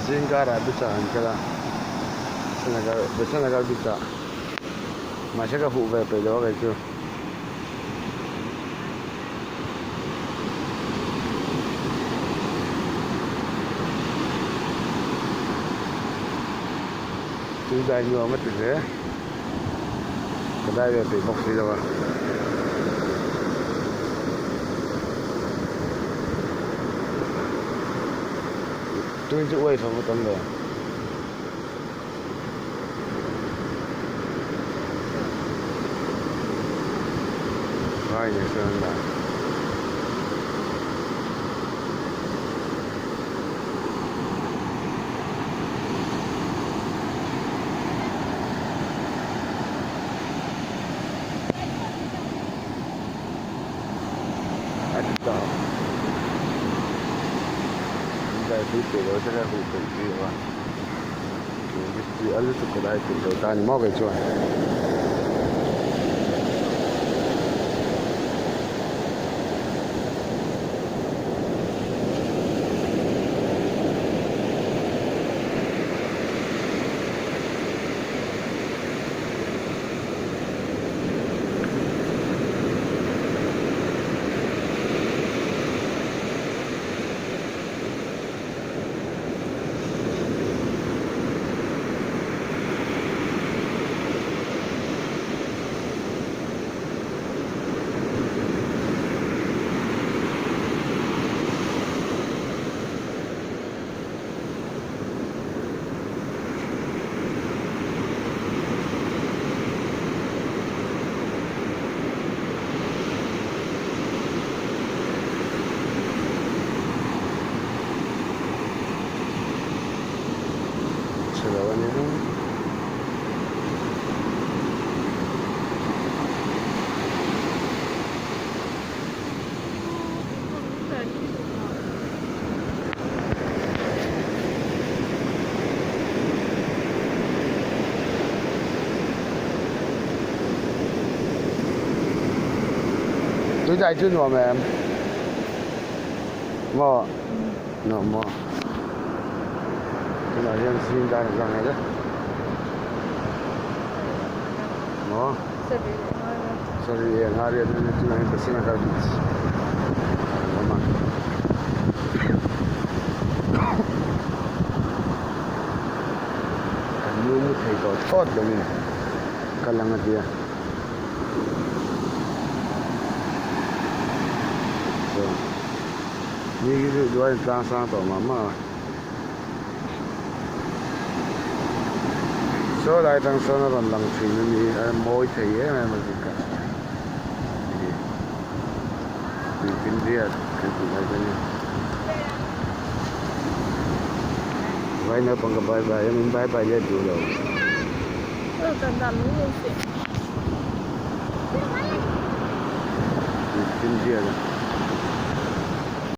Zingkarah beach ah kan kal a, Besanagar Besanagar beach ah mahse ka huh ve peih lo a kei chu. Tui dai nuam a ti hle. Ka dai ve peih bawk si lo a. Tui chu uai fo tam ve. Vai nen chuan an dah. A ti ta an dai pui peih lo te kha huh peih zui lo a tui a lutuk ka dai peih lo ta a ni maw kei chuan. Chhe lo a nia. Tui dai chu nuam em? Maw? Nuam maw? Tunah hian zing dan a zang e. Maw? Sarih leh nga riat a tunah hian pasina kal beach an awm a. Kan nu mu thei tawh thlawt lo ni kal ang a tia. Chuan ni hi chu duai in tlang sang tawh mah mah a. Saw lai atang sawn a rawn lang thin a ni a mawi thei em em a zika hi tuifinriat kan tih lai te nia vai naupang ka bye bye a min bye bye let duh lo. Tuifinriat a.